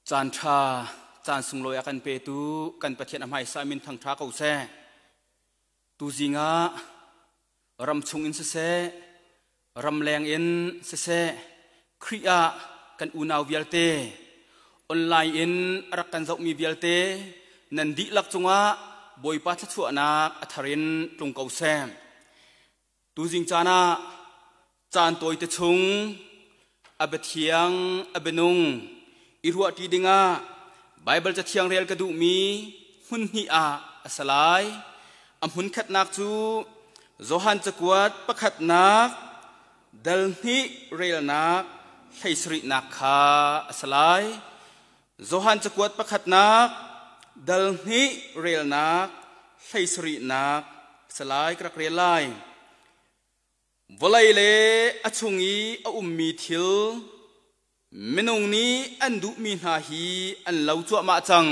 Caan ṭha, caan sunglawi a kan petu kan Pathian a hmaisa min thangṭha ko seh. Tuzing ah ram chung in siseh, ramleng in siseh, Khrih ah kan unau vialte, online in a rak kan zohmi vialte nan dihlak cungah Bawipa thluachuahnak a thar in tlung ko seh. Tuzing caan ah caan tawite chung a biathiang a bianung i ruahṭi dingah Baibal Cathiang rel ka duhmi hmun hnih ah a si lai. A hmun khatnak cu Johan cakuat pakhatnak dal hnih relnak 17nak kha a si lai. Johan cakuat pakhatnak dal hnih relnak 17nak a si lai ka rak rel lai. Vawlei le a chung i a ummi thil minung nih an duhmi hna hi an lo cuahmah cang.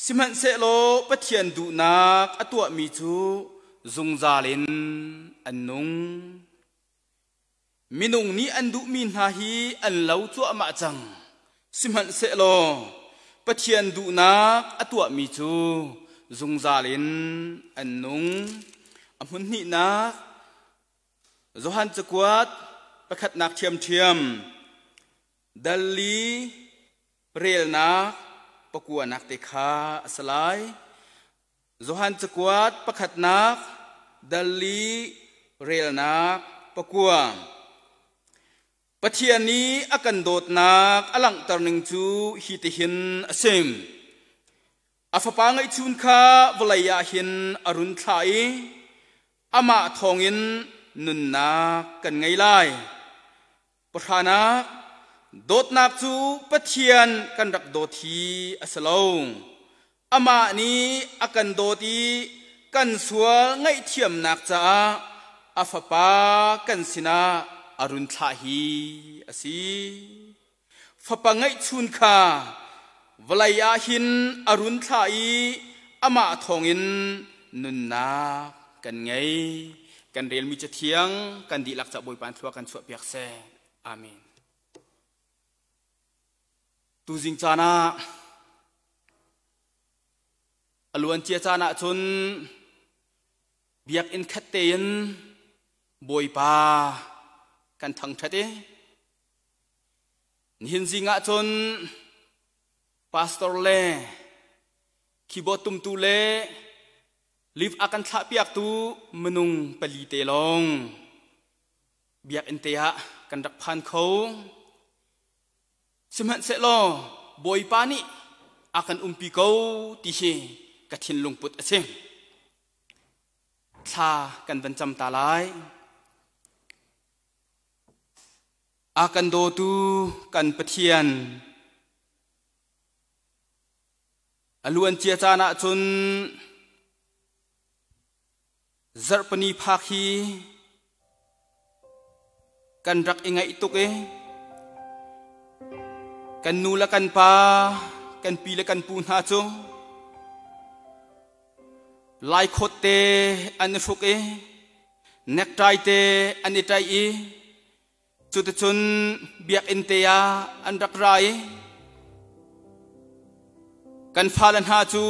Sihmanhsehlaw Pathian duhnak a tuahmi cu zungzal in an nung. Minung nih an duhmi hna hi an lo cuahmah cang. Sihmanhsehlaw Pathian duhnak a tuahmi cu zungzal in an nung. A hmun hnihnak Johan cakuat pakhatnak ṭhiamṭhiam dal li relnak pakuanak te kha a si lai. Johan cakuat pakhatnak dal li relnak pakua. Pathian nih a kan dawtnak a langhter ning cu hi tihin a si. A fapa ngeihchun kha vawlei ah hin a run thlah i amah thawngin nunnak kan ngei lai. Pahranak, dawtnak cu Pathian kan rak dawt hi a si lo. Amah nih a kan dawt i kan sual ngaihthiamnak caah a Fapa kan sinah a run thlah hi a si. Fapa ngeihchun kha vawlei ah hin a run thlah i amah thawngin nunnak kan ngei. Kan relmi Cathiang kan dihlak ca Bawipa thlua kan chuahpiak seh. Amen. Tuzing caan ah a luancia caan ah cun biakinn khat tein Bawipa kan thangṭhat i nihin zing ah cun pastor le keyboard tumtu le lift a kan thlahpiaktu minung pali te lawng biakinn te ah kan rak phan kho. Sihmanhsehlaw Bawipa nih a kan umpi ko ti hi ka thinlung put a si. Thla kan van cam ta lai. A kan dawtu kan Pathian, a luancia caan ah cun Zarhpini phak hi kan rak i ngaih tuk i kan nu le kan pa, kan pi le kan pu hna cu laikhawt te an i hruk i necktie te an i ṭaih i Cuticun biakinn te ah an rak ra i kan fale hna cu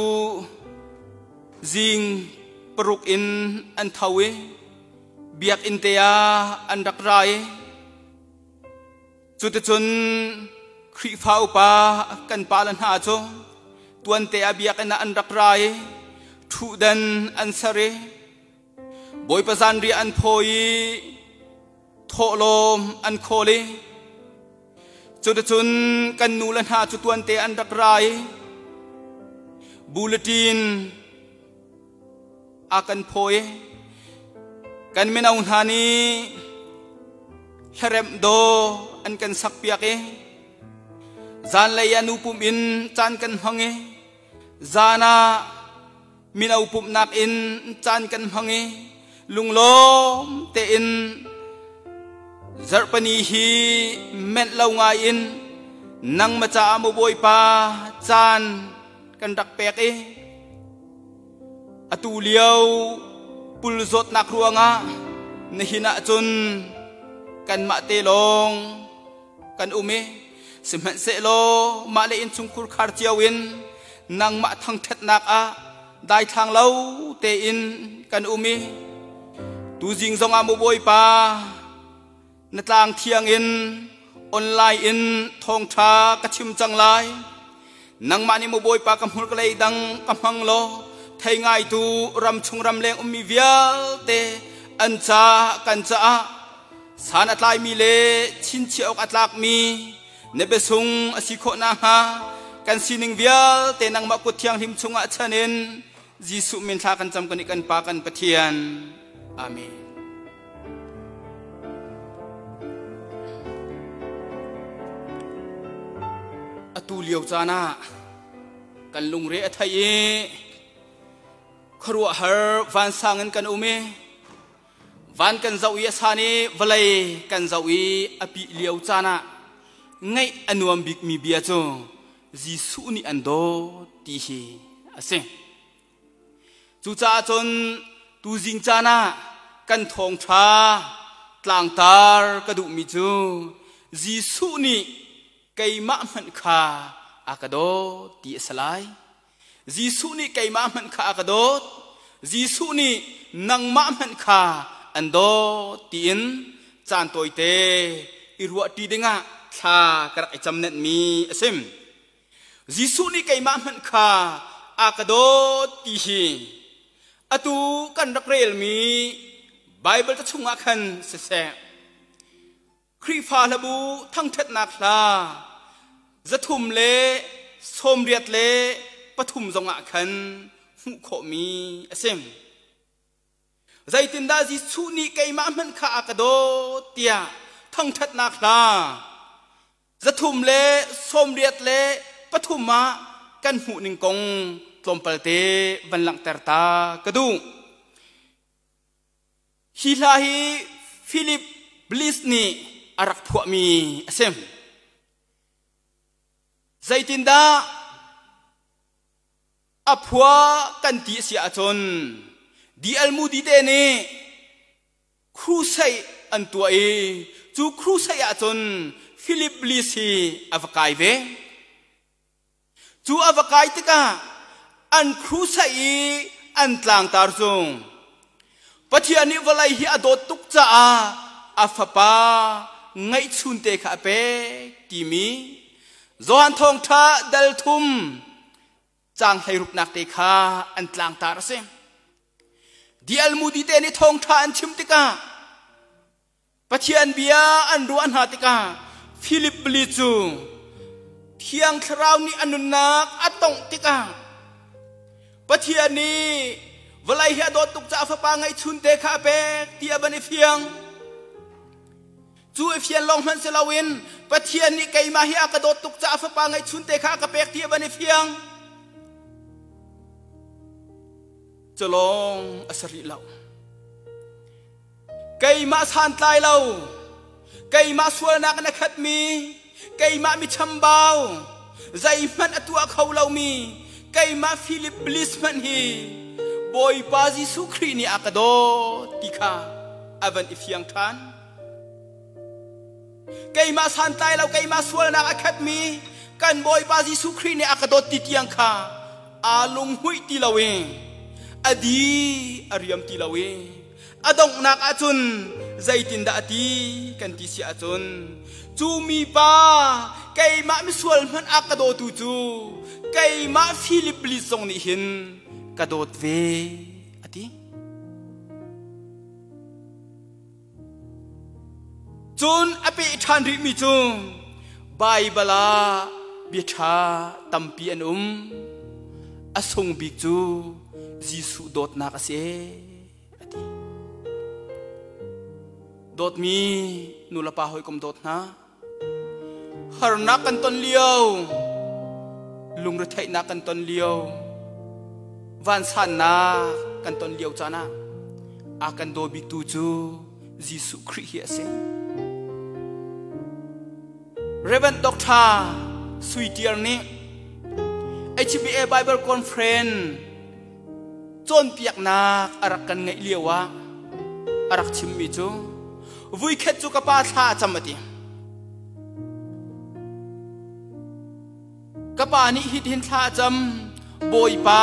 zing paruk in an tho i biakinn te ah an rak ra i cuticun Khrihfa upa kan pale hna cu tuante ah biakinn ah an rak ra i ṭhutdan an ser i Bawipa zanriah an phaw i thawhlawm an khawl i cuticun kan nu le hna cu tuante an rak ra i bulletin a kan phaw i kan mino hna nih hlaremh daw an kan sakpiak i zanlei ah nu pum in caan kan hmang i zan ah mino pumhnak in caan kan hmang i lunglawm tein zarhpani hi menh lo ngai in nangmah caah maw Bawipa caan kan rak pek i atu lio pul zawtnak ruangah nihin ah cun kanmah te lawng kan um i. Sihmanhsehlaw mah le innchungkhur khar cio in nangmah thangṭhatnak ah daithlang lo tein kan um i tuzing zongah maw Bawipa na tlang thiang in online in thawngṭha ka chim cang lai. Nangmah nih maw Bawipa ka hmur ka lei dang ka hmang law thei ngaitu ramchung ramleng ummi vialte an ca kan caah san a tlaimi le chinchiah awk a tlakmi na biasung a si khawh nakhnga kan sining vialte nangmah kut thianghlim chungah chan in Jesuh min thla kan cam kan i kan Pa kan Pathian. Amen. Atu lio caan ah kan lungre a thei i khuaruahhar vansang in kan um i Van kan zoh i a san i vawlei kan zoh i a pih lio caan ah ngaih a nuam bikmi bia cu Jesuh nih an dawt ti hi a si. Cucaah cun tuzing caan ah kan thawngṭha tlangtar ka duhmi cu Jesuh nih keimah hmanh kha a ka dawt ti a si lai. Jesuh nih keimah hmanh kha a ka dawt. Jesuh nih nangmah hmanh kha an dawt tiin caan tawite i ruahṭi dingah thla ka rak i camnenhmi a si. Jesuh nih keimah hmanh kha a ka dawt ti hi atu kan rak relmi Baibal ca chungah khan siseh, Khrihfa hlabu thangṭhatnak hla 383 zongah khan hmuh khawhmi a si. Zeitindah Jesuh nih keimah hmanh kha a ka dawt tiah thangṭhatnak hla 383 ah kan hmuh ning kong tlawmpalte van langhter ta ka duh. Hi hla hi Philip Bliss nih a rak phuahmi a si. Zeitindah a phuah kan ti a si ahcun D.L. Moody te nih crusade an tuah i cu crusade ahcun Philip Bliss hi a va kai ve. Cu a va kai tikah an crusade i an tlangtar cung Pathian nih vawlei hi a dawt tuk caah a fapa ngeihchunte kha a pek timi Johan Thawngṭha dal thum caang hleiruknak te kha an tlangtar a si. D.L. Moody te nih thawngṭha an chim tikah Pathian bia an ruah hna tikah Philip Bli cu Thiang Thlarau nih a nunnak a tongh tikah Pathian nih vawlei hi a dawt tuk caah fapa ngeihchunte kha a pek ti a van i fiang. Cu i fian lawng hmanh si loin Pathian nih keimah hi a ka dawt tuk caah fapa ngeihchunte kha a ka pek ti a van i fiang. Cu lawng a si rih lo. Keimah santlai lo, keimah sualnak in a khatmi, keimah mi chambau, zeihmanh a tuah kho lomi, keimah Philip Bliss hmanh hi Bawipa Jesuh Khrih nih a ka dawt ti kha a van i fiang ṭhan. Keimah santlai lo, keimah sualnak a khatmi kan Bawipa Jesuh Khrih nih a ka dawt ti tiang kha aa lunghmuih ti lo i a di a riam ti lo i a donghnak ahcun zeitindah a ti kan ti si ahcun cu mipa keimah misual hmanh a ka dawtu cu keimah Philip Bliss zong nih hin ka dawt ve a ti. Cun a peh ṭhan rihmi cu Baibal ah bia ṭha tampi an um. A sung bik cu Jesuh dawtnak a si a ti. Dawtmi nulepa hawikom dawt hna, harnak kan ton lio, lungretheihnak kan ton lio, vansannak kan ton lio caan ah a kan daw biktu cu Jesuh Khrih hi a si. Reverend Dr. Sui Tiar nih HBA Bible Conference cawnpiaknak a rak kan ngeih lio ah a rak chimmi cu vuikhat cu ka pa thla a cam a ti. Ka pa nih hitihin thla a cam, Bawipa,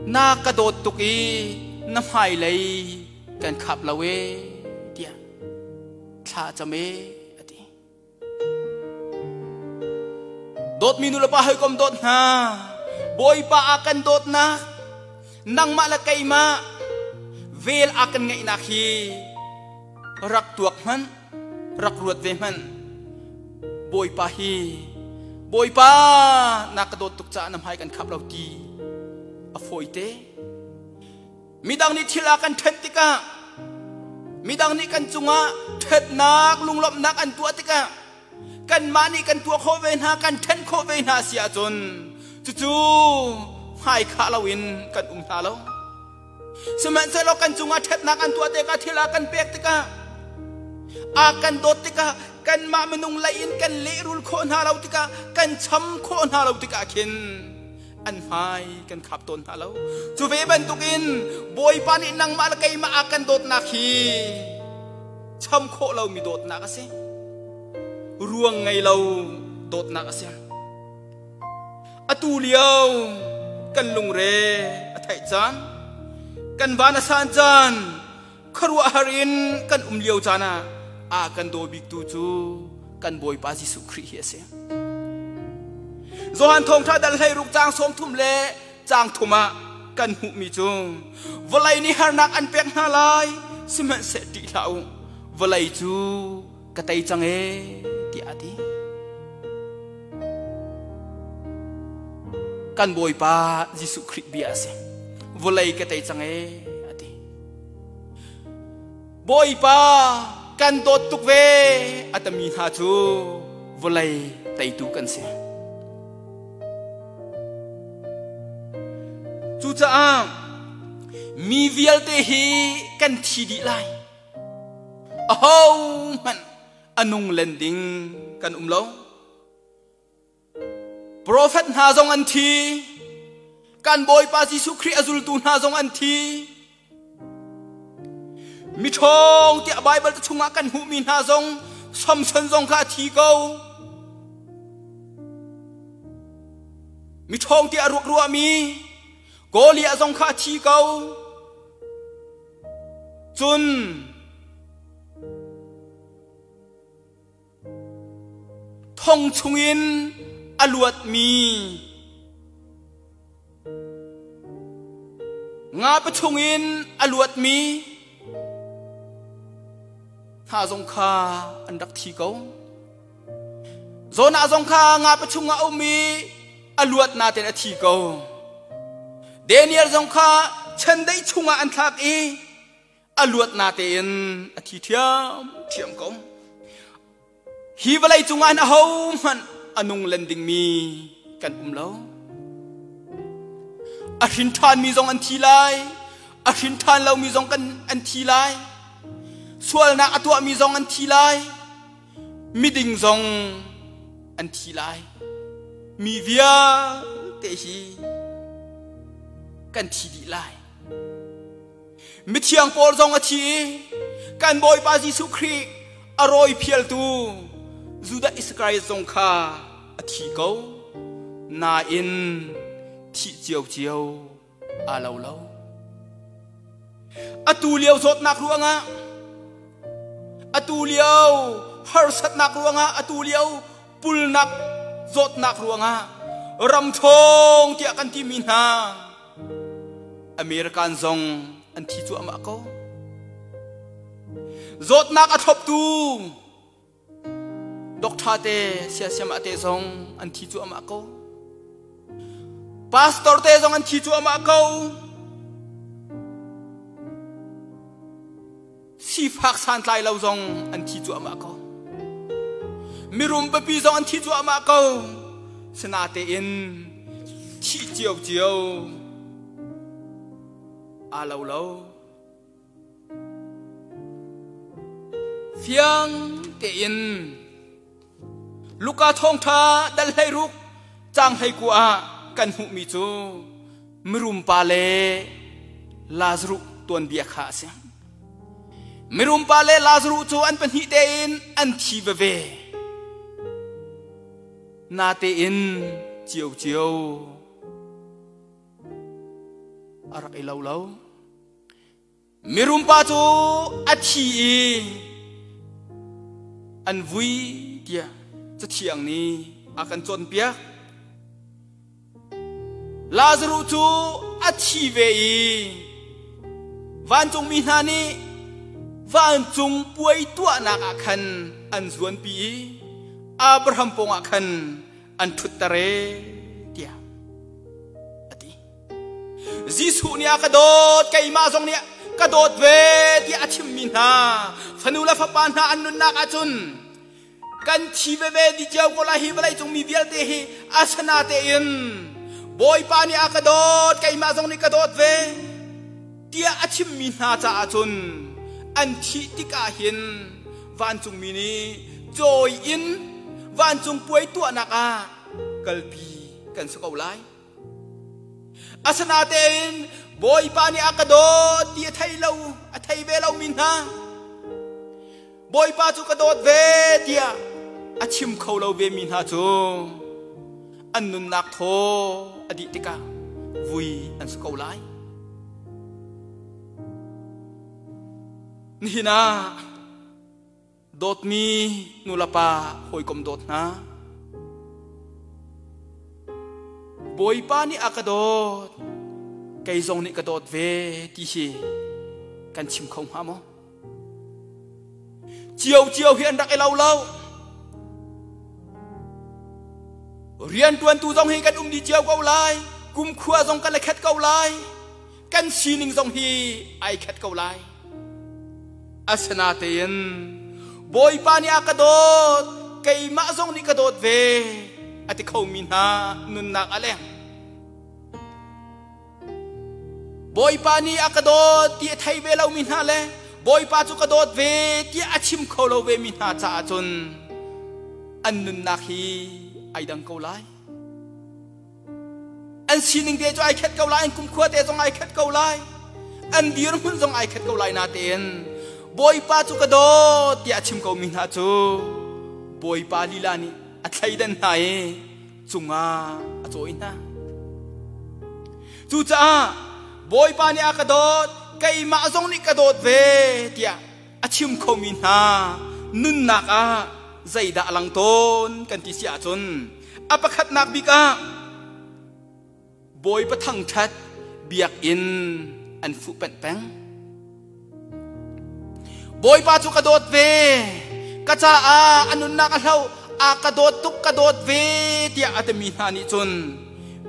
na ka dawt tuk i na hmailei kan khap lo e tiah thla a cam e a ti. Dawtmi nu le pa hawikom dawt hna, Bawipa a kan dawtnak, nangmah le keimah vel a kan ngeihnak hi rak tuak hmanh, rak ruat ve hmanh. Bawipa hi Bawipa na ka dawt tuk caah na hmai kan khap lo ti a fawi te. Midang nih thil a kan ṭhenh tikah, midang nih kan cungah ṭhatnak lunglawmhnak an tuah tikah kanmah nih kan tuah khawh ve hna, kan ṭhenh khawh ve hna si ahcun cucu hmaikhah loin kan um hna lo. Sihmanhsehlaw kan cungah ṭhatnak an tuah tikah, thil a kan pek tikah, a kan dawt tikah kanmah minung lei in kan lehrul khawh hna lo tikah, kan cham khawh hna lo tikah khin an hmai kan khap tawn hna lo. Cu ve bantukin Bawipa nih nangmah le keimah a kan dawtnak hi cham khawh lomi dawtnak a si, ruang ngei lo dawtnak a si. Atu lio kan lungre a theih caan, kan van a san caan, khuaruahhar in kan um lio caan ah a kan daw biktu cu kan Bawipa Jesuh Khrih hi a si. Johan Thawngṭha dal 16 caang 30 le caang thum ah kan hmuhmi cu vawlei nih harnak an pek hna lai, sihmanhseh ṭih hlah u, vawlei cu ka tei cang ee tiah a ti. Kan Bawipa Jesuh Khrih bia a si. Vawlei ka tei cang ee a ti. Bawipa kan dawt tuk ve a tami hna cu vawlei teitu kan si. Cucaah mi vialte hi kan thi dih lai. Ahohmanh a nung len ding kan um lo. Profet hna zong an thi. Kan Bawipa Jesuh Khrih a zultu hna zong an thi. Miṭhawng tiah Baibal chungah kan hmuhmi hna zong Samson zong kha a thi ko. Miṭhawng tiah ruak ruahmi Goliath zong kha a thi ko. Cun thong chungin a luatmi ngapa chungin a luatmi hna zong kha an rak thi ko. Jonah zong kha ngapa chungah a um i a luat nain a thi ko. Daniel zong kha chendeih chungah an thlak i a luat natein a thi ṭhiamṭhiam ko. Hi vawlei cungah hin ahohmanh a nung len dingmi kan um lo. A hrin ṭhanmi zong an thi lai, a hrin ṭhan lomi zong kan an thi lai, sualnak a tuahmi zong an thi lai, miding zong an thi lai. Mi vialte hi kan thi dih lai. Mithiang Paul zong a thi i kan Bawipa Jesuh Khrih a rawi phialtu Judah Iskariot zong kha a thi ko. Nain thih ciocio aa lo lo. Atu lio zawtnak ruangah, atu lio harsatnak ruangah, atu lio pulnak zawtnak ruangah ram ṭhawng tiah kan timi hna American zong an thi cuahmah ko. Zawtnak a thloptu doctor te siasiamah te zong an thi cuahmah ko. Pastor te zong an thi cuahmah ko. Sifak santlai lo zong an thi cuahmah ko. Mirum papi zong an thi cuahmah ko. Sinatein thih ciocio aa lo lo. Fiang tein Luka thawngṭha dal 16 caang 19 ah kan hmuhmi cu mirum pa le Lazaruh tuanbia kha a si. Mirum pa le Lazaruh cu an pahnih tein an thi veve. Natein ciocio a rak i lo lo. Mirum pa cu a thi i an vui tiah Cathiang nih a kan cawnpiak. Lazaruh cu a thi ve i vancungmi hna nih vancung puai tuahnak ah khan an zuanpi i Abraham pawngah khan an ṭhutter e tiah a ti. Jesuh nih a ka dawt, keimah zong nih ka dawt ve tiah a chimmi hna fanu le fapa hna an nunnak ahcun kan thi veve dih cio ko lai. Hi vawleicung mi vialte hi asana tein Bawipa nih a ka dawt, keimah zong nih ka dawt ve tiah a chimmi hna caah cun an thih tikah hin vancungmi nih cawi in vancung puai tuahnak ah kalpi kan si ko lai. Asinain Bawipa nih a ka dawt ti a thei lo, a thei ve lomi hna, Bawipa cu ka dawt ve tiah a chim kho lo ve mi hna cu an nunnak thaw a dih tikah vui an si ko lai. Nihin ah Dawtmi nulepa hawikom dawt hna, Bawipa nih a ka dawt, kei zong nih ka dawt ve ti hi kan chim kho hnga maw? Cio cio hi an rak i lo lo. Rianṭuantu zong hi kan um dih cio ko lai, kumkhua zong kan i khat ko lai. Kan sining zong hi ai khat ko lai. Asinatein Bawipa nih a ka dawt, keimah zong nih ka dawt ve a ti khomi hna nunnak a leng. Bawipa nih a ka dawt ti a thei ve lomi hna le Bawipa cu ka dawt ve tiah a chim kho lo ve mi hna caah cun an nunnak hi ai dang ko lai. An sining te cu ai khat ko lai, an kumkhua te zong ai khat ko lai, an dirhmun zong ai khat ko lai. Natein Bawipa cu ka dawt tiah a chim ko mi hna cu Bawipa lila nih a thleidan hna i cungah a cawi hna. Cucaah Bawipa nih a ka dawt, keimah zong nih ka dawt ve tiah a chim khomi hna nunnak ah zeidah a lang tawn kan ti si ahcun, a pakhatnak bik ah Bawipa thangṭhat biakinn an fuhpanh peng. Bawipa cu ka dawt ve, ka caah a nunnak a hloh, a ka dawt tuk, ka dawt ve tiah a timi hna nih cun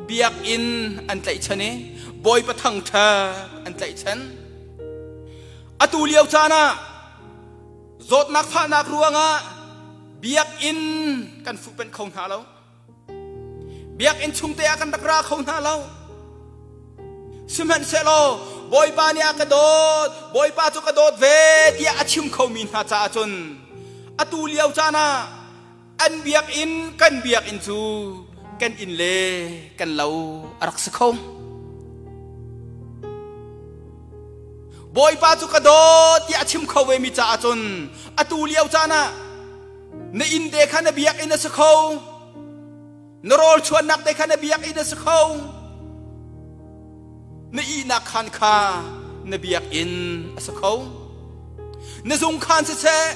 biakinn an tlaihchan i Bawipa thangṭhat an tlaihchan. Atu lio caan ah zawtnak fahnak ruangah biakinn kan fuhpanh kho hna lo. Biakinn chungte ah kan rak ra kho hna lo. Sihmanhsehlaw Bawipa nih a ka dawt, Bawipa cu ka dawt ve tiah a chim khomi hna caah cun atu lio caan ah an biakinn, kan biakinn cu kan inn le kan lo a rak si kho. Bawipa cu ka dawt tiah a chim kho ve mi caah cun atu lio caan ah na inn te kha na biakinn a si kho, na rawl chuannak te kha na biakinn a si kho, na ihnak khaan kha na biakinn a si kho, na zung khaan siseh,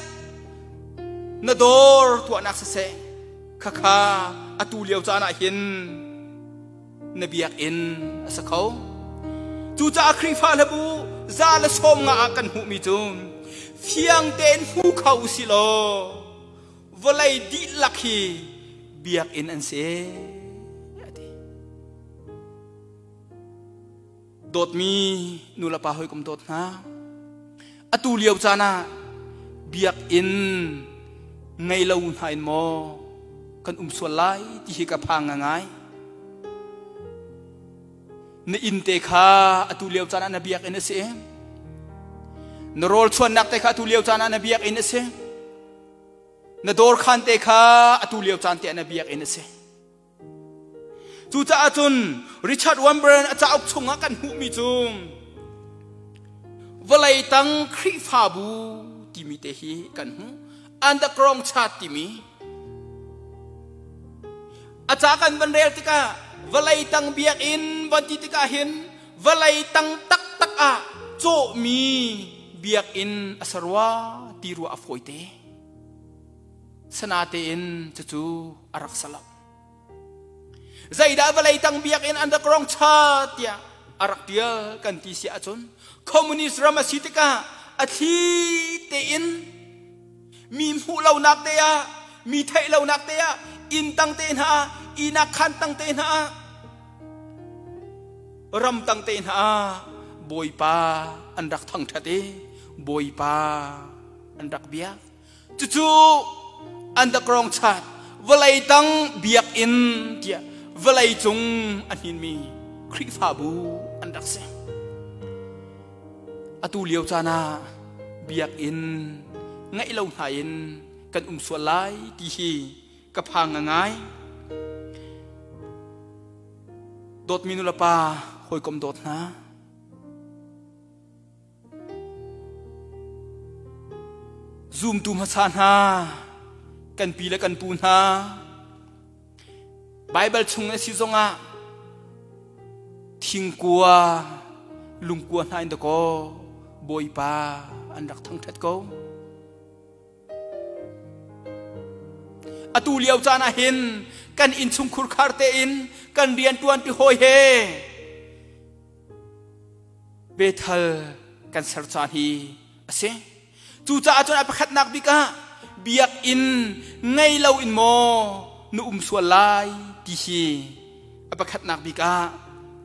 na dawr tuahnak siseh, khakha atu lio caan ah hin na biakinn a si kho. Cucaah Khrihfa hlabu 150 ah kan hmuhmi cu fiang tein hmu kho usih law vawlei dihlak hi biakinn an si a ti. Dawtmi nulepa hawikom dawt hna, atu lio caan ah biakinn ngei lo hna in maw kan um sual lai ti hi ka phang ngai. Na inn te kha atu lio caan ah na biakinn a si. Na rawl chuannak te kha atu lio caan ah na biakinn a si. Na dawr khaan te kha atu lio caan te ah na biakinn a si. Cucaah cun Richard Wurmbrand a cauk chungah kan hmuhmi cu vawlei tang Khrihfabu timi te hi kan hmuh. Underground Church timi. A ca kan van rel tikah vawlei tang biakinn van ti tikah hin vawlei tang taktak ah cawhmi biakinn a si rua ti ruah a fawite. Sanatein cucu a rak si lo. Zeidah vawlei tang biakinn an rak rong cha tiah a rak tial kan ti si ahcun communist ram a si tikah a thli tein mi hmuh lonak te ah mi theih lonak te ah inn tang te hna ah inak khan tang te hna ah ram tang te hna ah Bawipa an rak thangṭhat i Bawipa an rak biak. Cucu underground chat vawlei tang biakinn tiah vawlei cung a hninmi Khrihfabu an rak si. Atu lio caan ah biakinn ngeih lo hna in kan um sual lai ti hi ka phang ngai. Dawtmi nulepa hawikom dawt hna. Zumtu hmasa hna, kan pi le kan pu hna, Baibal chung a si zongah thingkua, lungkua hna in dakaw Bawipa an rak thangṭhat ko. Atu lio caan ah hin kan innchungkhur khar tein kan rianṭuan ti hawi he Bethel kan ser caan hi a si. Cucaah cun a pakhatnak bik ah biakinn ngei lo in maw na um sual lai ti hi a pakhatnak bik ah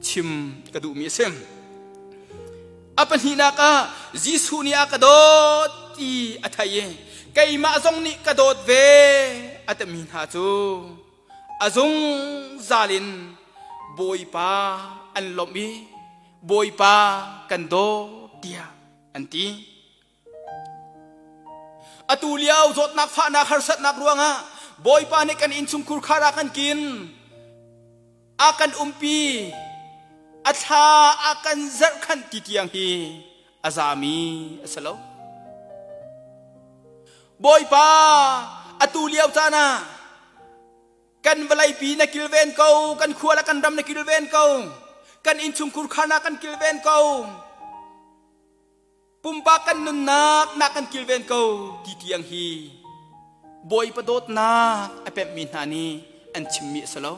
chim ka duhmi a si. A pahnihnak ah Jesuh nih a ka dawt ti a thei i keimah zong nih ka dawt ve a timi hna cu a zungzal in Bawipa an lawmh i Bawipa kan dawt tiah an ti. Atu lio zawtnak fahnak harsatnak ruangah Bawipa nih kan innchungkhur khar ah kan kin a kan umpi a thla a kan zerhkhanh ti tiang hi a zami a si lo. Bawipa atu lio caan ah kan vawleipi na kilven ko, kan khua le kan ram na kilven ko, kan innchungkhur khar na kan kilven ko, pumpak kan nunnak na kan kilven ko ti tiang hi Bawipa dawtnak a pemhmi hna nih an chimmi a si lo.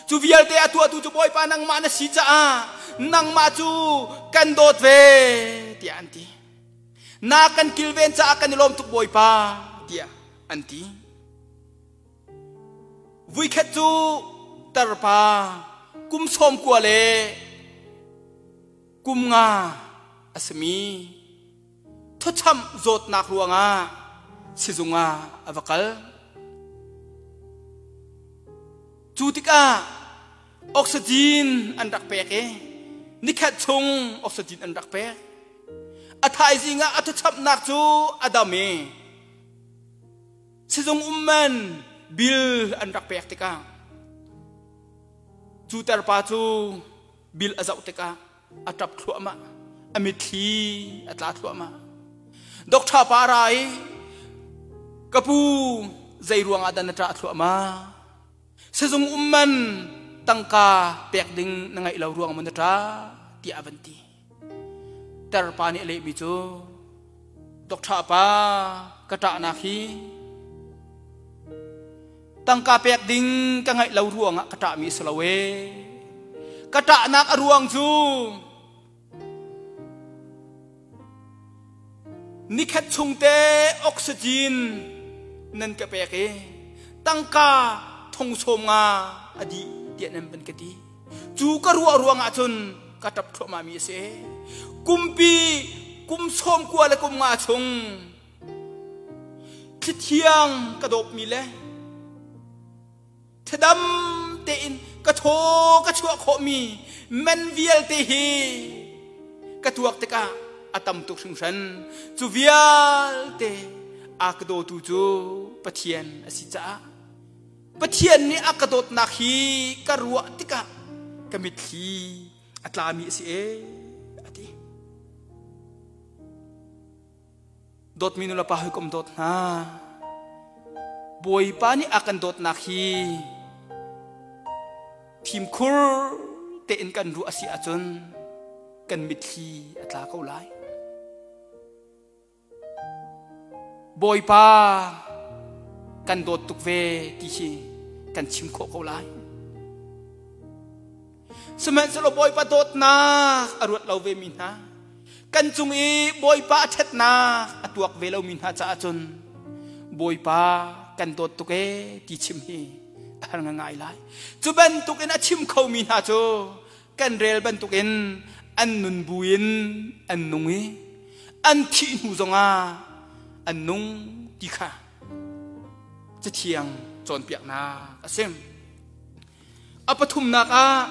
Cu vialte a tuahtu cu Bawipa nangmah na si caah nangmah cu kan dawt ve tiah an ti. Na kan kilven caah kan i lawm tuk Bawipa tiah an ti. Vuikhat cu tarpa kum 90 le kum nga a simi thawcham zawtnak ruangah sizung ah a va kal. Cu tikah oxygen an rak pek i nikhat chung oxygen an rak pek. A thaizing ah a thawchamnak cu a dam i sizung um man bill an rak pek tikah cu tarpa cu bill a zoh tikah a ṭap thluahmah a mitthli a tla thluahmah doctor pa ra i ka pu zei ruangah dah na ṭah thluahmah sizung um man tangka pek ding na ngeih lo ruang maw na ṭah tiah a van ti tarpa nih a lehmi cu doctor pa ka ṭahnak hi Tangka pek ding ka ngeih lo ruangah ka ṭahmi a si lo ee. Ka ṭahnak a ruang cu nikhat chung te oxygen nan ka pek i tangka thong sawm nga a dih tiah nan van ka ti. Cu ka ruah ruangah cun ka ṭap thluahmahmi a si. Kumpi kum 90 le kum nga chung Thlithiang ka dawpmi le thadam tein ka thaw ka chuah khawhmi man vialte hi ka tuak tikah a tam tuk hringhran. Cu vialte a ka dawtu cu Pathian a si caah Pathian nih a ka dawtnak hi ka ruah tikah ka mitthli a tlami a si ee a ti. Dawtmi nulepa hawikom dawt hna, Bawipa nih a kan dawtnak hi Fimkhur tein kan ruah a si ahcun kan mitthli a tla ko lai. Bawipa kan dawt tuk ve ti hi kan chim khawh ko lai. Sihmanhsehlaw Bawipa dawtnak a ruat lo ve mi hna, kan cung i Bawipa a ṭhatnak a tuak ve lomi hna caah cun Bawipa kan dawt tuk ee ti chim hi a har ngai lai. Cu bantukin a chim khomi hna cu kan rel bantukin an nun buin an nung i an thih hnu zongah an nung ti kha Cathiang cawnpiaknak a si. A pathumnak ah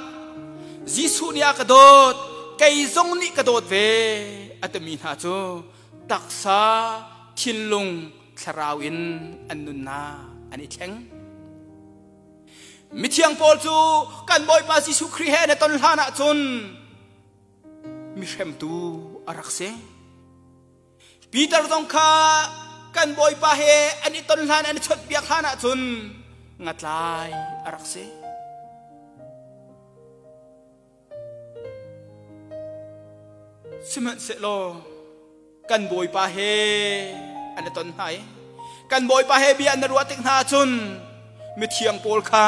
Jesuh nih a ka dawt, kei zong nih ka dawt ve a timi hna cu taksa, thinlung, thlarau in an nunnak an i thleng. Mithiang Paul cu kan Bawipa Jesuh Khrih he an i ton hlan ahcun mihremtu a rak si. Peter zong kha kan Bawipa he an i ton hlan an i chawnhbiak hlan ahcun ngatlai a rak si. Sihmanhsehlaw kan Bawipa he an i ton hna i kan Bawipa he bia an ruah tik hna ahcun mithiang pawl kha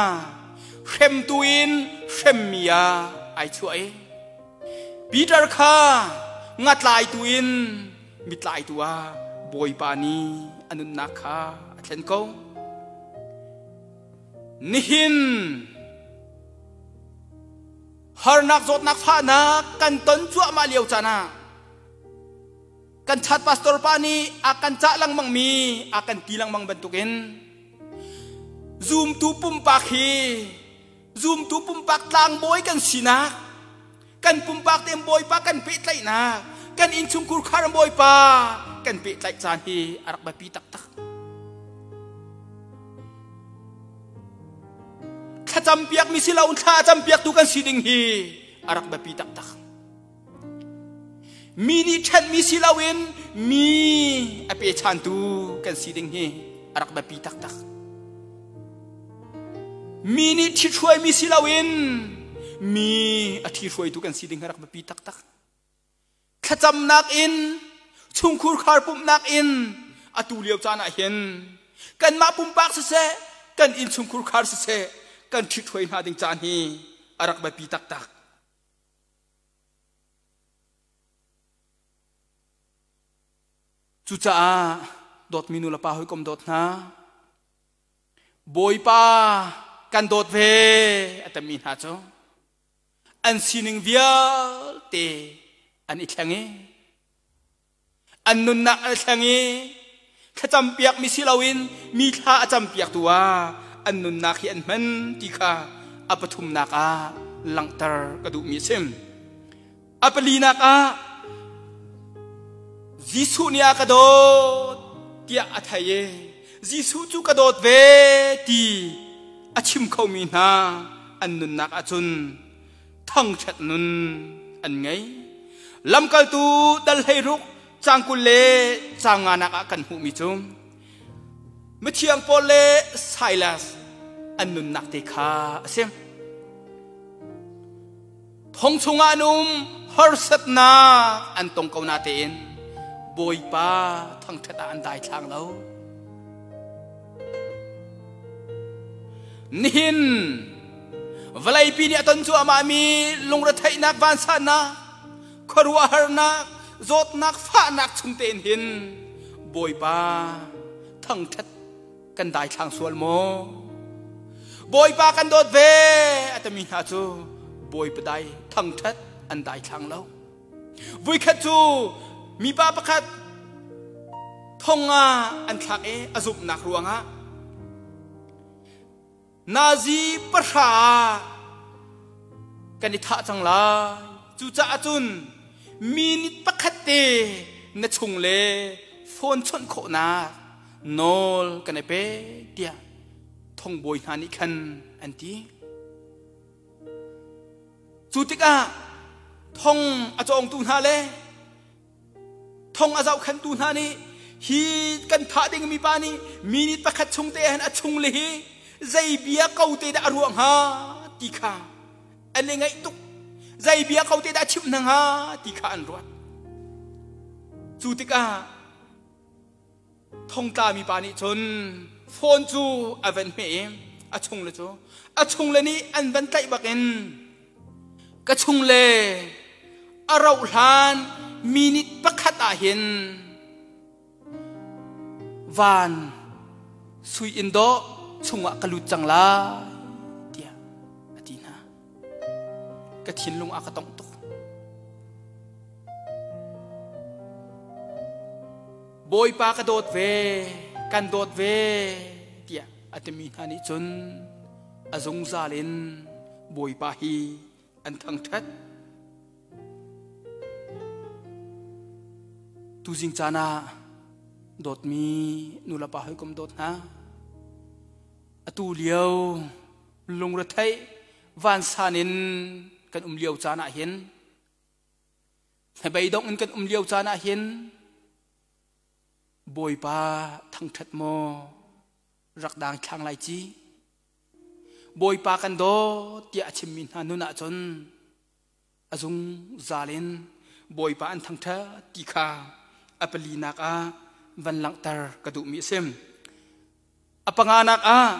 hremtu in hremmi ah ai chuah i Peter kha ngatlaitu in mitlaitu ah Bawipa nih a nunnak kha a thlen ko. Nihin harnak zawtnak fahnak kan ton cuahmah lio caan ah kan chat pastor pa nih a kan cah lengmang mi a kan ti lengmang bantukin zumtu pumpak hi Zumtu pumpak tlangbawi kan sinak, kan pumpak tein Bawipa kan pehtlaihnak, kan innchungkhur khar Bawipa kan pehtlaih caan hi a rak biapi taktak. Thlacam piakmi si lo thla a cam piaktu kan si ding hi a rak biapi taktak. Mi nih ṭhenmi si loin mi a pechantu kan si ding hi a rak biapi taktak. Mi nih ṭhithruaimi si loin mi a ṭhihruaitu kan si ding hi a rak biapi taktak. Thlacamnak in, chungkhur khar pumhnak in atu lio caan ah hin kanmah pumpak siseh, kan innchungkhur khar siseh, kan ṭhithruai hna ding caan hi a rak biapi taktak. Cucaah dawtmi nu le pa hawikom dawt hna, Bawipa kan dawt ve a timi hna cu an sining vialte an i thleng i an nunnak an thleng i thlacam piakmi si loin mi thla a cam piaktu ah an nunnak hi an hman ti kha a pathumnak ah langhter ka duhmi a si. A palinak ah Jesuh nih a ka dawt tiah a thei i Jesuh cu ka dawt ve ti a chim khomi hna an nunnak ahcun thangṭhat nun an ngei. Lamkaltu dal 16 caang 20 le caang nganak ah kan hmuhmi cu mithiang Paul le Silas an nunnak te kha a si. Thong chungah an um harsatnak an tong ko na tein Bawipa thangṭhat ah an daithlang lo. Nihin vawleipi nih a ton cuahmahmi lungretheihnak vansannak, khuaruahharnak, zawtnak, fahnak chung tein hin Bawipa thangṭhat kan daithlang sual maw? Bawipa kan dawt ve a timi hna cu Bawipa dai thangṭhat an daithlang lo. Vuikhat cu mipa pakhat thong ah an thlak i a zumhnak ruangah nazi pahra ah kan i thah cang lai. Cucaah cun minute pakhat te na chung le phone chawnh khawhnak nawl kan i pe tiah thongbawi hna nih khan an ti. Cu tikah thong a cawngtu hna le thong a zohkhenhtu hna nih hi kan thah dingmi pa nih minute pakhat chung te hin a chung le hi zei bia ko te dah a ruah hnga ti kha. An i ngaih tuk. Zei bia ko te dah chimh hna hnga ti kha an ruat. Cu tikah thongtla mi pa nih cun phone cu a van hmeh i a chungle cu a chungle nih an van tlaih bakin ka chungle a rauh hlan minute pakhat ah hin van sui inn dawh chungah ka lut cang lai tiah a ti hna. Ka thinlung a ka tongh tuk. Bawipa ka dawt ve, kan dawt ve tiah a timi hna nih cun a zungzal in Bawipa hi an thangṭhat. Tuzing caan ah dawtmi nulepa hawikom dawt hna, atu lio lungretheih vansan in kan um lio caan ah hin hnabei-dongh in kan um lio caan ah hin Bawipa thangṭhat maw rak dang thlang lai ci? Bawipa kan dawt tiah a chimmi hna nun ahcun a zungzal in Bawipa an thangṭhat ti kha a palinak ah van langhter ka duhmi a si. A panganak ah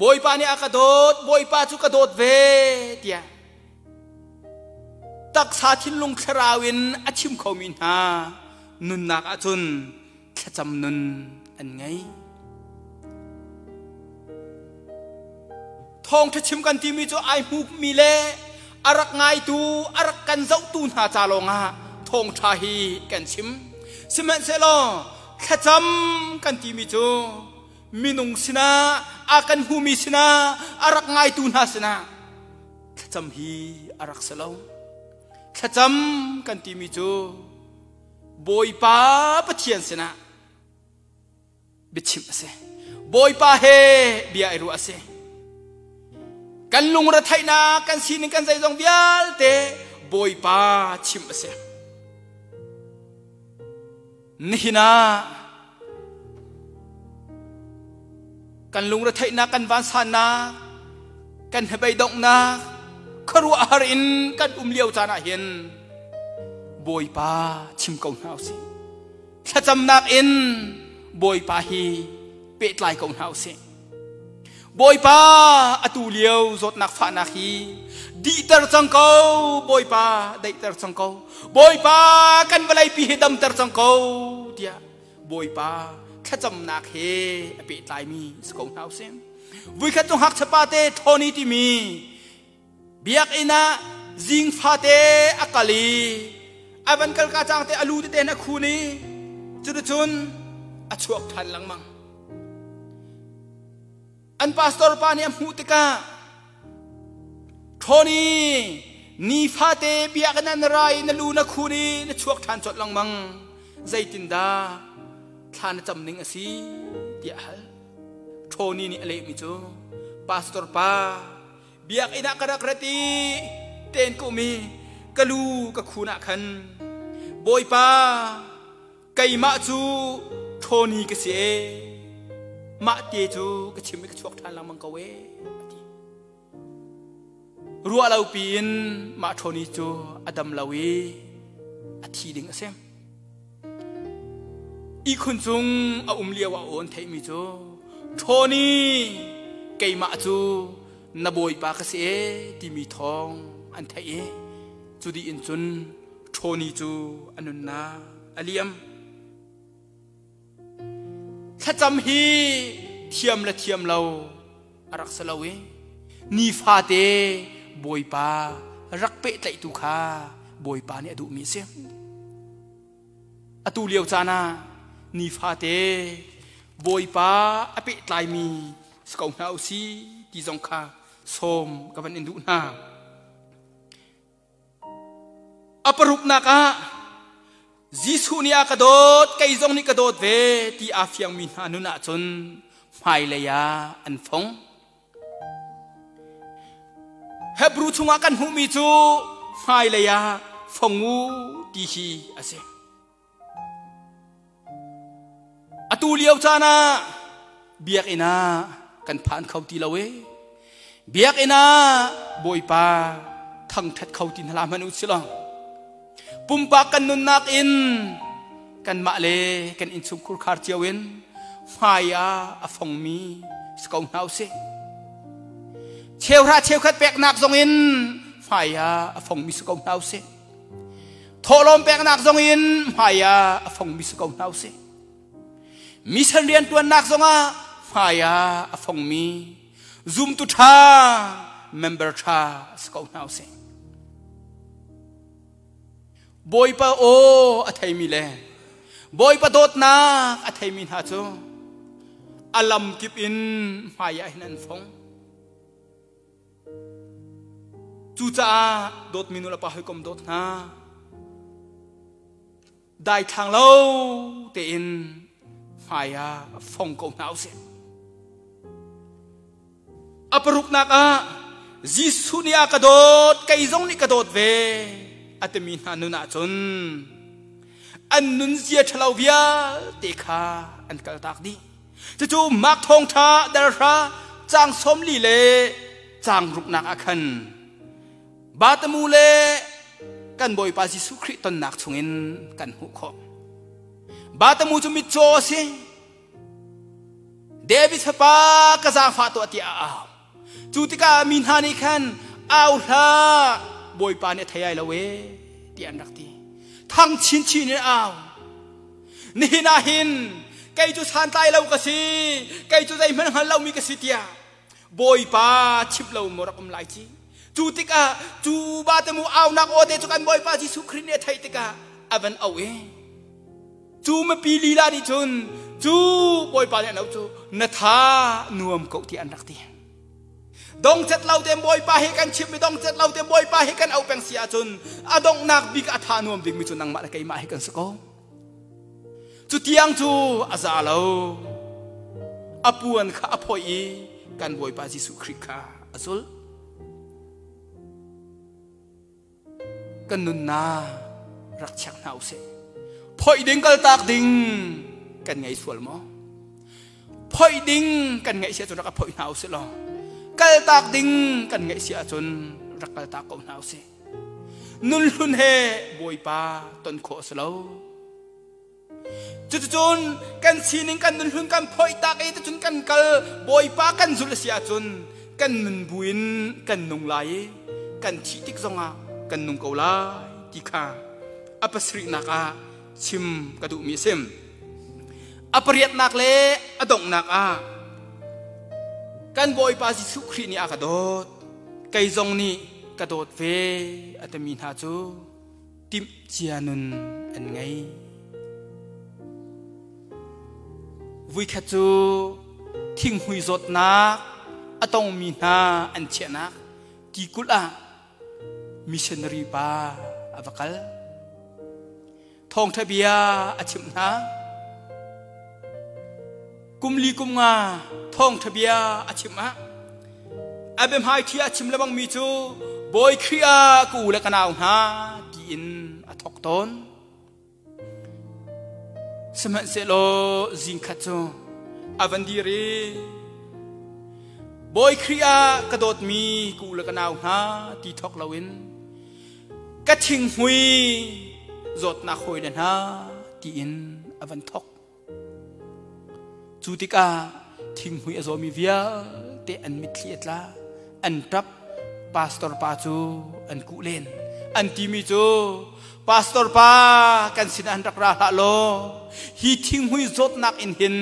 Bawipa nih a ka dawt, Bawipa cu ka dawt ve tiah taksa thinlung thlarau in a chim khomi hna nunnak ahcun thlacam nun an ngei. Thawngṭha chim kan timi cu ai hmumi le a rak ngaitu, a rak kan zohtu hna ca lawngah thawngṭha hi kan chim. Sihmanhsehlaw thlacam kan timi cu minung sinah, a kan hmumi sinah, a rak ngaitu hna sinah thlacam hi a rak si lo. Thlacam kan timi cu Bawipa Pathian sinah biachimh a si. Bawipa he bia i ruah a si. Kan lungretheihnak, kan sining, kan zeizong vialte Bawipa chimh a si. Nihin ah kan lungretheihnak, kan vansannak, kan hnabeidonghnak, khuaruahhar in kan um lio caan ah hin Bawipa chim ko hna usih. Thlacamnak in Bawipa hi pehtlai ko hna usih. Bawipa atu lio zawtnak fahnak hi dihter cang ko Bawipa daihter cang ko Bawipa kan vawleipi hi damter cang ko tiah Bawipa thlacamnak he a pehtlaimi si ko hna usih. Vuikhat cu ngakchia pa te Tony timi Biakinn ah zing fate a kal i a van kal ka cang te a lu tete in a khun i cuticun a chuak ṭhan lengmang. An pastor pa nih a hmuh tikah Tony nifate biakinn ah na ra i na lu na khun i na chuak ṭhan colh lengmang zeitindah thla na cam ning a si tiah a hal. Tony nih a lehmi cu pastor pa Biakinn ah ka rak rat i ten ka um i ka lu ka khun ah khan Bawipa keimah cu Tony ka si ee mah te cu ka chim i ka chuak ṭhan lengmang ko ee a ti. Ruah lo piin mah Tony cu a dam lo i a thi ding a si. Ihkhun cung a um lio ah aw an theihmi cu Tony keimah cu na bawipa ka si ee timi thawng an theih i cu dih in cun Tony cu a nunnak a liam. Thlacam hi thiam le thiam lo a rak si lo i nifate Bawipa rak pehtlaihtu kha Bawipa nih a duhmi a si. Atu lio caan ah nifate Bawipa a pehtlaimi si ko hna usih ti zong kha sawm ka van in duh hna. A paruknak ah Jesuh nih a ka dawt, kei zong nih ka dawt ve ti aa fiangmi hna nun ahcun hmailei ah an fong. Hebru chungah kan hmuhmi cu hmailei ah fong u ti hi a si. Atu lio caan ah biakinn ah kan phan kho ti lo e. Biakinn ah Bawipa Thangṭhat kho ti hna hlah hmanh u silaw pumpak kan nunnak in kanmah le kan innchungkhur khar cio in hmai ah a fongmi si ko hna usih. Cheuhra cheukhat peknak zong in hmai ah a fongmi si ko hna usih. Thawhlawm peknak zong in hmai ah a fongmi si ko hna usih. Mission rianṭuannak zongah hmai ah a fongmi zumtu ṭha member ṭha si ko hna usih. Bawipa aw a theimi le Bawipa dawtnak a theimi hna cu a lamkip in hmai ah hin an fong. Cucaah dawtmi nu le pa hawikom dawt hna, daithlang lo tein hmai ah fong ko hna usih. A paruknak ah Jesuh nih a ka dawt, kei zong nih ka dawt ve a timi hna nun ahcun an nunzia ṭhalo vialte kha an kaltak dih. Cucu Mark thawngṭha darhra caang 40 le caang ruknak ah khan Batamu le kan Bawipa Jesuh Khrih tonnak chungin kan hmuh khawh. Batamu cu mitcaw a si. David fapa ka zaangfah tuah tiah a au. Cu tikah mi hna nih khan au hlah, Bawipa nih a thei ai lo e tiah an rak ti. Thang chinchin in au. Nihin ah hin kei cu santlai lo ka si, kei cu zeihmanh hngal lomi ka si tiah Bawipa chimh lo maw rak um lai ci. Cu tikah cu ba te mu aunak aw te cu kan Bawipa Jesuh Khrih nih a theih tikah a van auh i cu mipi lila nih cun cu Bawipa nih an auh cu na tha nuam ko ti an rak ti. Dongcet lo te Bawipa hi kan chimh i dongcet lo te Bawipa hi kan auh peng si ahcun a donghnak bik a tha nuam dingmi cu nangmah le keimah hi kan si ko. Cu tiang cu a za lo. A puan kha a phoih i kan Bawipa Jesuh Khrih kha a zulh. Kan nunnak rak check hna usih. Phoih ding kaltak ding kan ngei sual maw? Phoih ding kan ngeih si ahcun rak phoih hna usih law kaltak ding kan ngeih si ahcun rak kaltak ko hna usih. Nun hlun he Bawipa ton khawh a si lo. Cuticun kan sining kan nun hlun kan phoih tak i ticun kan kal Bawipa kan zulh a si ahcun kan nun buin kan nung lai i kan thih tik zongah kan nung ko lai ti kha a pasarihnak ah chim ka duhmi a si. A pariatnak le a donghnak ah kan Bawipa Jesuh Khrih nih a ka dawt, kei zong nih ka dawt ve a timi hna cu timhcia nun an ngei. Vuikhat cu thinghmui zawtnak a tongmi hna an chiahnak tikulh ah missionary pa a va kal. Thawngṭha bia a chimh hna. Kum li kum nga thawngṭha bia a chimh ah a biahmaiṭhi a chim lebangmi cu Bawi Khrih ah ka u le ka nau hna tiin a thawk tawn. Sihmanhsehlaw zingkhat cu a van dir i Bawi Khrih ah ka dawtmi ka u le ka nau hna ti thawk loin ka thinghmui zawtnak hawile hna tiin a van thawk. Cu tikah thinghmui a zawmi vialte an mitthli a tla, an ṭap. Pastor pa cu an kuh len. An timi cu pastor pa kan sin an rak ra hlah law hi thinghmui zawtnak in hin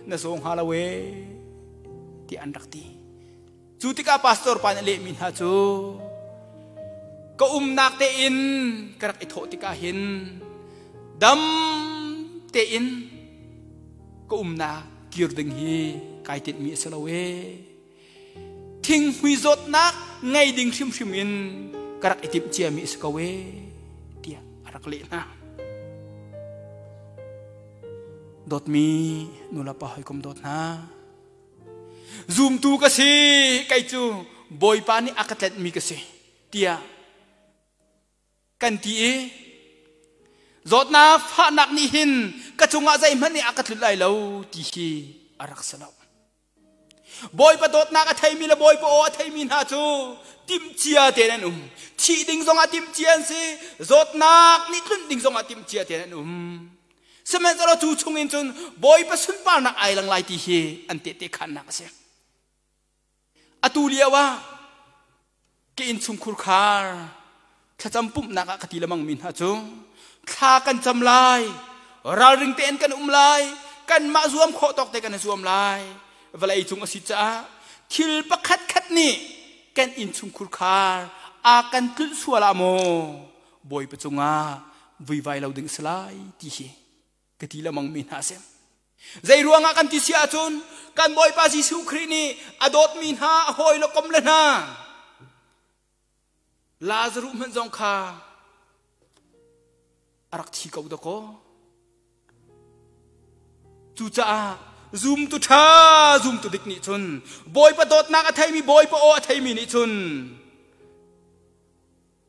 na zaw hnga lo ee tiah an rak ti. Cu tikah pastor pa nih a lehmi hna cu ka umnak tein ka rak i thawh tikah hin dam tein ka umnak kir ding hi kai tinhmi a si lo ee. Thinghmui zawtnak ngei ding hrimhrim in ka rak i timh ciami a si ko ee tiah a rak leh hna. Dawtmi nulepa hawikom dawt hna, Zumtu ka si, kei cu Bawipa nih a ka tlenhmi ka si tiah kan ti i zawtnak fahnak nih hin ka cungah zeihmanh nih a ka tlut lai lo ti hi a rak si lo. Bawipa dawtnak a theimi le Bawipa aw a theimi hna cu timhcia tein an um. Thih ding zongah timhcia an si, zawtnak nih tlunh ding zongah timhcia tein an um. Sihmanhsehlaw cu chungin cun Bawipa sunparnak ai lang lai ti hi an tehte khannak a si. Atu lio ah ka innchungkhur khar thlacam pumhnak ah ka ti lemang mi hna cu thla kan cam lai, ralring tein kan um lai, kanmah zuam khawh tawk te kan i zuam lai. Vawlei cung a si caah thil pakhat khat nih kan innchungkhur khar a kan tlunh sual ah maw Bawipa cungah vuivai lo ding si lai ti hi ka ti lemang mi hna a si. Zei ruangah kan ti si ahcun kan Bawipa Jesuh Khrih nih a dawtmi hna a hawi le kom le hna Lazaruh hmanh zong kha a rak thi ko dakaw. Cucaah zumtu ṭha zumtu dik nih cun Bawipa dawtnak a theimi Bawipa aw a theimi nih cun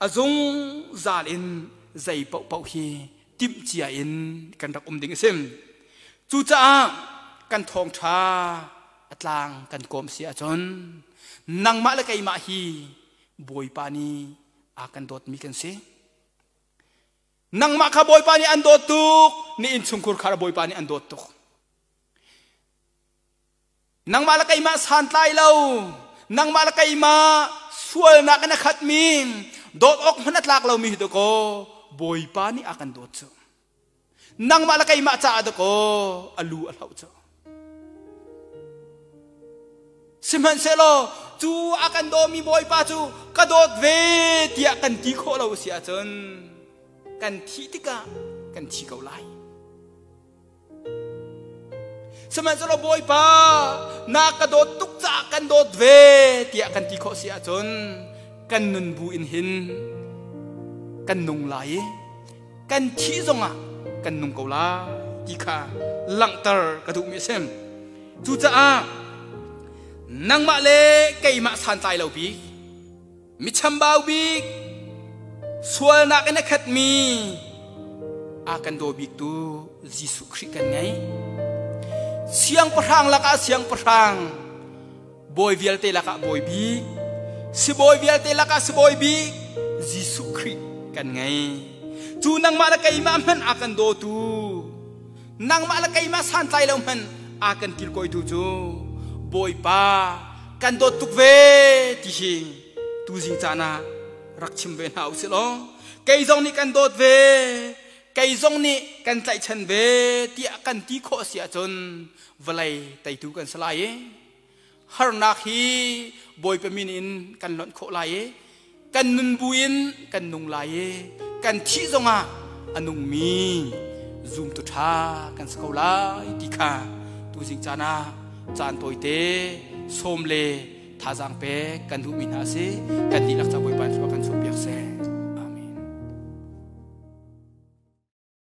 a zungzal in zei paohpaoh hi timhcia in kan rak um ding a si. Cucaah kan thawngṭha a tlang kan kawm si ahcun nangmah le keimah hi Bawipa nih a kan dawtmi kan si. Nangmah kha Bawipa nih an dawt tuk, ni innchungkhur kha Bawipa nih an dawt tuk. Nangmah le keimah santlai lo, nangmah le keimah sualnak in a khatmi, dawt awk hmanh a tlak lomi hi dakaw Bawipa nih a kan dawt cu. Nangmah le keimah caah dakaw a lu a hloh cu. Sihmanhsehlaw cu a kan dawmi Bawipa cu ka dawt ve tiah kan ti khawh lo si ahcun kan thih tikah kan thi ko lai. Sihmanhsehlaw Bawipa na ka dawt tuk caah kan dawt ve tiah kan ti khawh si ahcun kan nun bu in hin kan nung lai i kan thih zongah kan nung ko lai ti kha langhter ka duhmi a si. Cucaah nangmah le keimah santlai lo bik Mi chambau bik, sualnak in a khatmi, a kan daw biktu Jesuh Khrih kan ngei. Siangpahrang lakah siangpahrang, bawi vialte lakah bawi bik, sibawi vialte lakah sibawi bik, Jesuh Khrih kan ngei. Cu nangmah le keimah hmanh a kan dawtu, nangmah le keimah santlai lo hmanh a kan kilkawitu cu Bawipa kan dawt tuk ve ti hi tuzing caan ah rak chim ve hna usih law kei zong nih kan dawt ve kei zong nih kan tlaihchan ve tiah kan ti khawh si ahcun vawlei teitu kan si lai i harnak hi Bawipa min in kan lonh khawh lai i kan nun buin kan nung lai i kan thih zongah a nungmi zumtu ṭha kan si ko lai ti kha tuzing caan ah caan tawite sawm le thazaang pek kan duhmi hna a si. Kan dihlak ca Bawipa in thlua kan chuahpiak seh.